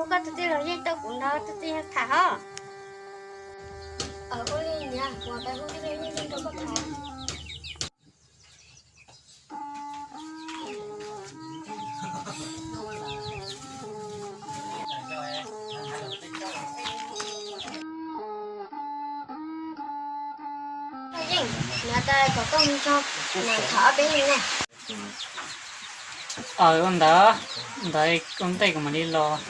Koj tus tij laug Yeej tuaj kuv nrog tus tij laug tham hos. Ua li niam, kuv pais hu tus tij laug Yeej tuaj nrog koj tham. Yeej, niam tas kom koj mus nrog niam tham ob peb lus na. Aws, ua ntawd, ntawd ua ntej kuv mam li los.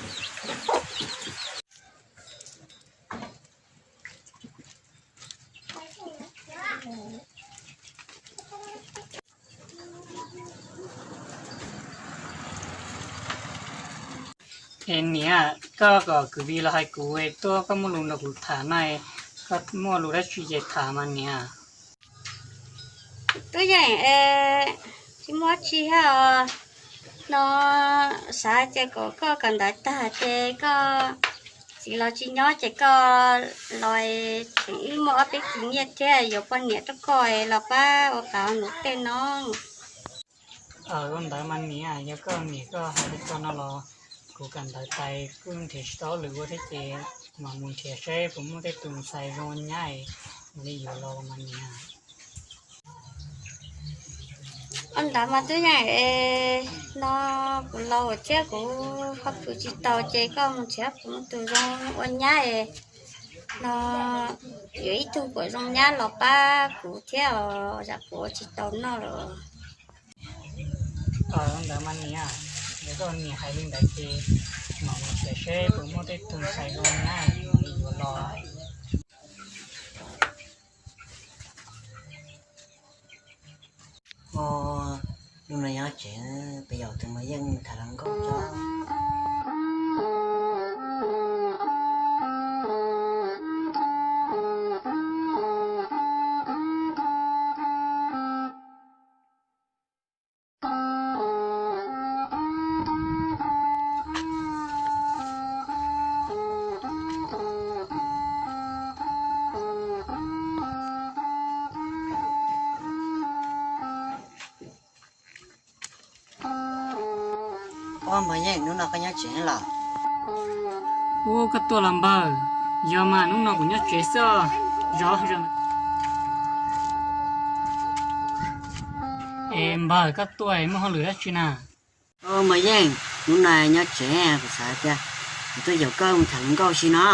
Es niam, koj kom kwv Vij los hais kuv tuaj, koj muaj lus nrog kuv tham na, koj muaj lus dab tsi ces tham mas niam. Tub Yeej, tsis muaj tsi thiab os. No xav ces kom koj kawm ntawv tag ces koj txiv los tsis nyob ces koj los tseem wb muaj ob peb txiv nyiaj thiab yuav poj niam rau koj los pab ua qav ua num tej no. Ua ntawd mas niam, yog koj niam koj hais li ko no los kuv kawm ntawv tas kuj nrhiav tsis tau lwm ua thiab ces mam mus nrhiav seb puas muaj tej tus ntxhais zoo ua nyab mam li yuav los mas niam. Ua ntawd mas Tub Yeej, no kuv laus thiab kuv ho khwv tsis tau ces koj mus nrhiav kuv tus zoo ua nyab no, yuav ib tug kuam zoo nyab los pab kuv thiab os, zam kuv ua tsis tau noj lawm. Ua ntawd mas niam, yog koj niam hais li ntawd ces mam mus nrhiav seb puas muaj tej tus ntxhais zoo nyab mam li yuav los. Hnub no nyob tsev, peb yog tus muam Yeej tham hluas nkauj tso. Ua, muam Yeej, hnub no koj nyob tsev los? Ub, koj tuaj los npawg? Yog mas, hnub no kuv nyob tsev xwb os. Zov, zov. Es npawg, koj tuaj muaj hauj lwm dab tsi na? Muam Yeej, hnub no nyob tsev kuv xav tias kuv tuaj yaum koj mus tham hluas nkauj si no.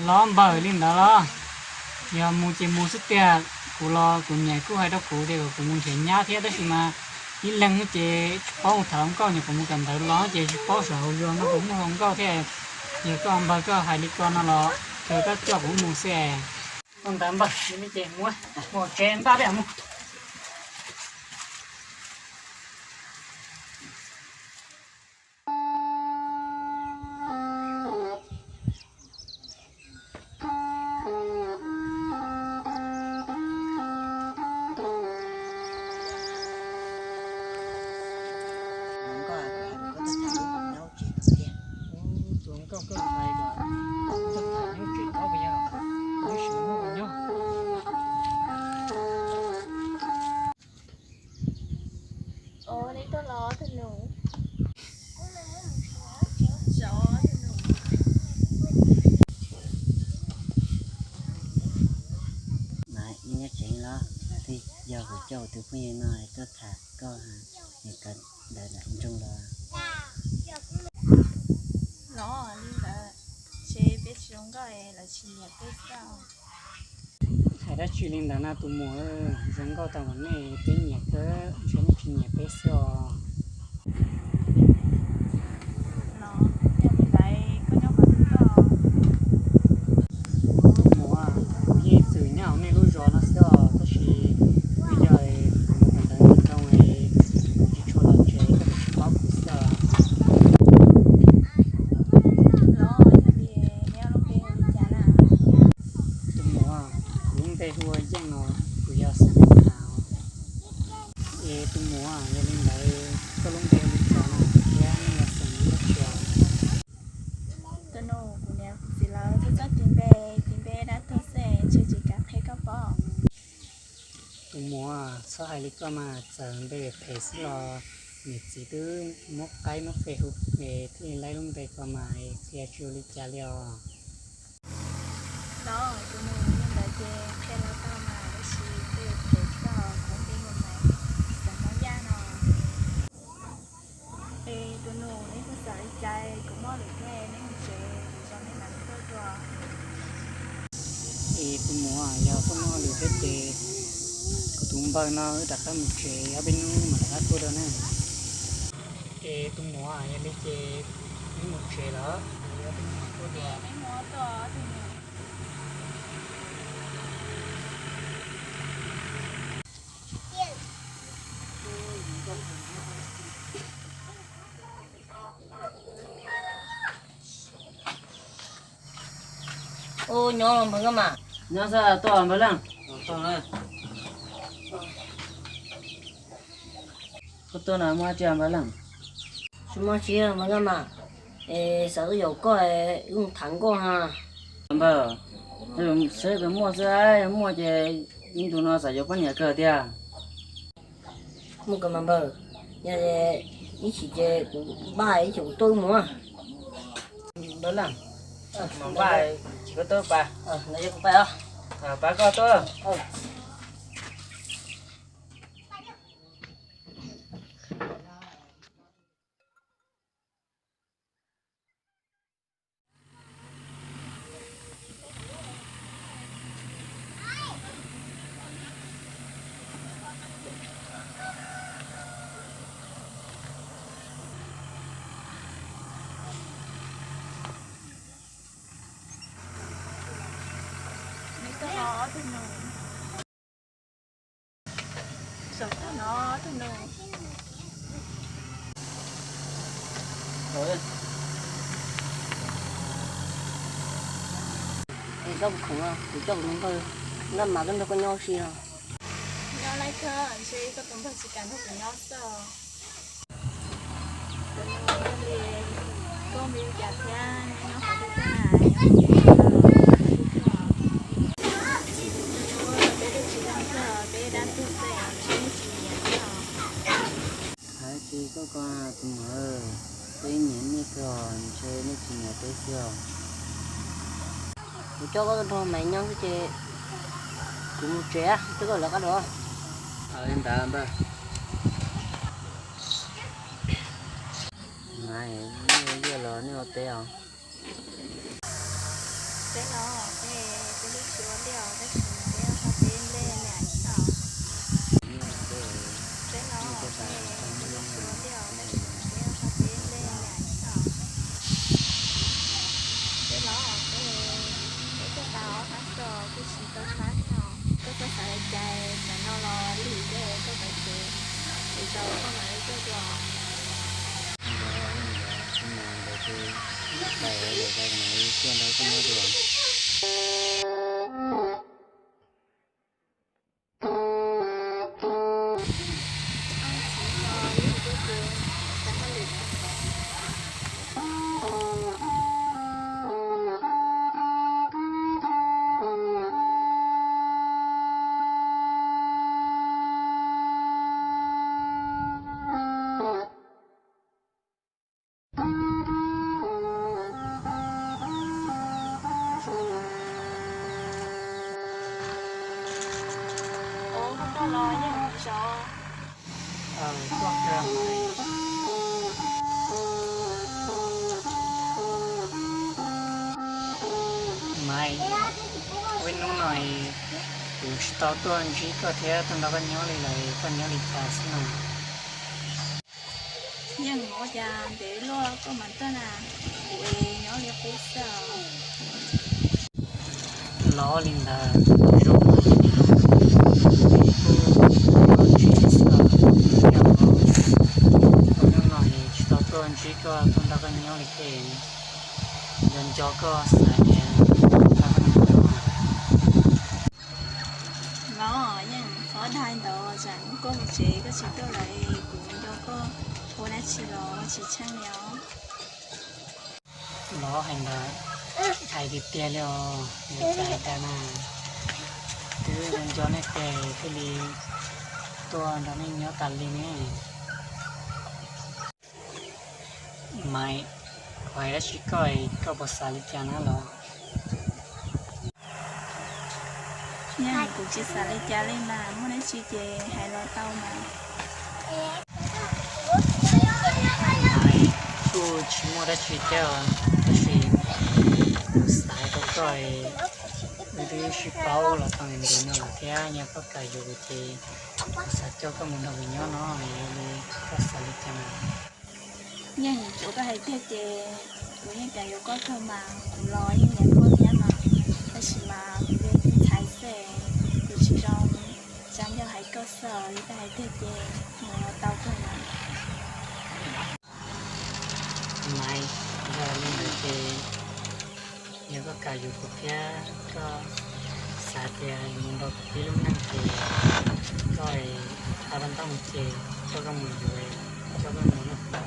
Los npawg, li ntawd los? Yog mus ces mus xwb tiag. Kuv los kuv niam kuj hais rau kuv tias kom kuv mus nrhiav nyab thiab tab sis mas ib leeg ces tsis paub mus tham hluas nkauj, nyuam qhuav mus kawm ntawv los ces tsis paub saum hauv zos no puas muaj hluas nkauj thiab. Yog koj npawg koj hais li ko no los ces koj coj kuv mus xwb. Ua ntawd npawg, li ces mus, mus tsev npaj peb mus. Mas nej nyob tsev los? Twb yog kuv coj kuv tus phooj ywg no tuaj tham koj, nws kawm ntawv nram nroog los. Los li ntawd, ntshe peb tsis zoo nkauj lawv tsis nyiam peb xwb. Hais dab tsi li ntawd na tus muam, zoo nkauj tau mas nej peb nyiam kawg, ntshe nej tsis nyiam peb xwb os. Los yog li ntawd koj nyob qhov twg koj? Tus muam, kuv yeej txwm nyob hauv nej lub zos no xwb os, tab sis twb yog kuv mus kawm ntawv nram nroog, kuv tsis tshua los tsev, koj twb tsis paub kuv xwb os. Los yog li neb ob lub npe hu li cas na? Tus muam, kuv lub npe hu ua Yeej os, kuv yog xeem Hauv. Es tus muam, yog li ntawd koj lub npe hu li cas no thiab nej yog xeem dab tsi os? Tus nus, kuv niam kuv txiv lawv txoj txoj tis npe, tis npe dab tuag xwb, ntshe tsis kam qhia koj paub. Tus muam, txhob hais li koj mas, txawm npe phem xwb los Niam txiv twb muab qaib muab qe hu es thiaj li laib lub npe ko mas qhia tsis ua li cas li os. Los tus nus li ntawd ces qhia los tau mas, tab sis tej phem txog kuv npe hu mas xeem Hmoob Yaj no. Es tus nus, neb kuj xav li cas, kuv muaj lwm thiab, neb mus tsev, kuv coj neb mam tuaj dua. Es tus muam, yog koj muaj lwm thiab ces kuv tus npawg no wb rov qab mus tsev, ob peb hnub mam rov qab tuaj dua na. Es tus muam, yog li ces neb mus tsev lawm, ob peb hnub mam tuaj dua. Ub, nyob los npawg Nkauj Mam. Nyob xwb, tuaj npawg Leej. Koj tuaj no muaj dab tsi npawg Leej? Tsis muaj tsi npawg Nkauj Mam, es xav tuaj yaum koj wb mus tham nkauj ha. Npawg, seb puas muaj xwb, yog muaj ces ib ntus no xav yuav poj niam kawg tiag. Muaj kawg mas npawg, yog ib chim ces kuv npaj ib chim kuv tuaj wb mus. Npawg Leej, mam npaj chim koj tuaj pab. Pab koj tuaj. Es koj puas khoom, kuv coj kuv tus npawg Nkauj Mam tuaj nrog koj nyob ua si no. Nyob laij kawg, ntshe koj tus npawg tsis kam nrog kuv nyob xwb. Koj npe li cas thiab nyob qhov twg thiab na? Peb twb tsis zoo kawg, peb dab tuag xwb, ntshe nej tsis nyiam thiab os. Hais tsis koj ko tus muam, peb nyiam nej kawg, ntshe nej tsis nyiam peb xwb os. Kuv coj koj tuaj nrog Maiv nyob xwb ces kuv mus tsev, coj koj lawv qab dua. Li ntawd npawg. Maiv, nej ua liaj los nej ua teb os? Peb los, peb, peb twb tsis ua liaj os, tab sis peb ua teb nplej nram toj. Peb los, peb, peb twb tsis ua liaj os, tab sis peb ua teb nplej nram toj. Peb los, peb, peb tuaj tau ob peb xyoos kuj tsis tau tshab thiab os. Koj txhob xav li cas, tsam no los lig dej koj kav tsev, lwm zaus koj mam li tuaj dua. Ntawd, ntawd, ntawd, ntawd, ntawd, ntawd, Maiv, ua ib hnub no kuv tsis tau tuaj ntsib koj thiab tuaj nrog koj nyob li lawm, koj nyob li cas xwb no? Yeej, ua cas ntev luaj koj mam tuaj na, kuv es nyob li qub xwb os. Los li ntawd, zoo li kuv tsis xwb os, yog ua hnub no tsis tau tuaj ntsib koj tuaj nrog koj nyob li thiab, nco nco koj xav tias nrog koj nyob. Los yeej txhob dag li ntawd, tsam hnub koj mus tsev koj tsis tuaj lawm es kuv nco koj ua dab tsi los tsis tsheej li os. Los hais ntawd, hais tiag tiag li os, yuav cas hais tiag na, twb nco nco nej ces thiaj li tuaj nrog nej nyob tas li ne. Maiv, kuv hais dab tsi koj, koj puas xav li cas na los? Nyab, kuv tsis xav li cas li mas, muaj dab tsi ces hais los tau mas. Kuj tsis muaj dab tsi thiab os, tab sis kuv xav rau koj, wb twb sib paub los tau ntev no lawm thiab, yog koj kam yuav kuv ces kuv xav coj koj mus nrog kuv nyob no, yog li koj xav li cas mas. Yeej, tsuav koj hais tiag ces kuv yeej kam yuav koj kawg mas, kuv los yeej nyiam koj thiab mas, tab sis mas kuv yeej ib ntxhais xwb, kuv tsis zoo, tsa ncauj hais koj xwb, yog koj hais tiag ces mus los tau kawg mas. Maiv, yog li ntawd ces yog koj kam yuav kuv thiab koj xav tias mus nrog kuv pib lub neej ces koj rov rau ntaub mus ces koj, koj mus yuav, koj, koj mus na.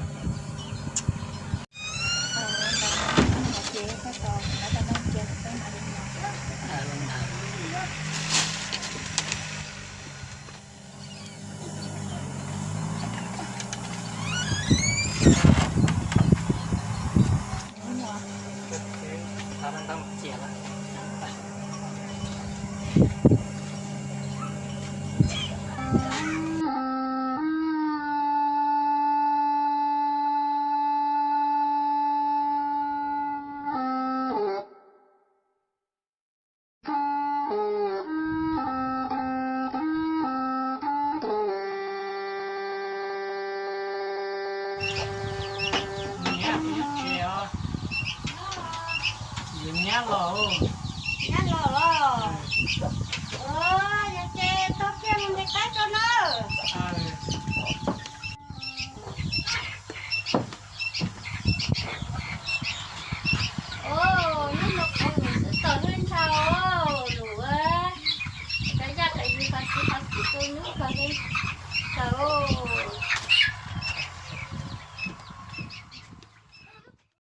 Nyab, kuv nyob tsev os. Yus nyab los. Nyab los los. Yog ces tau kiag mus ntes qaib rau nawb. Ub, hnub no qhov lus xwb txaus hlwb ntshai lus, cov yaj cov yus qhov txiv qhov txwm tus hnub qhov hlwb txaus.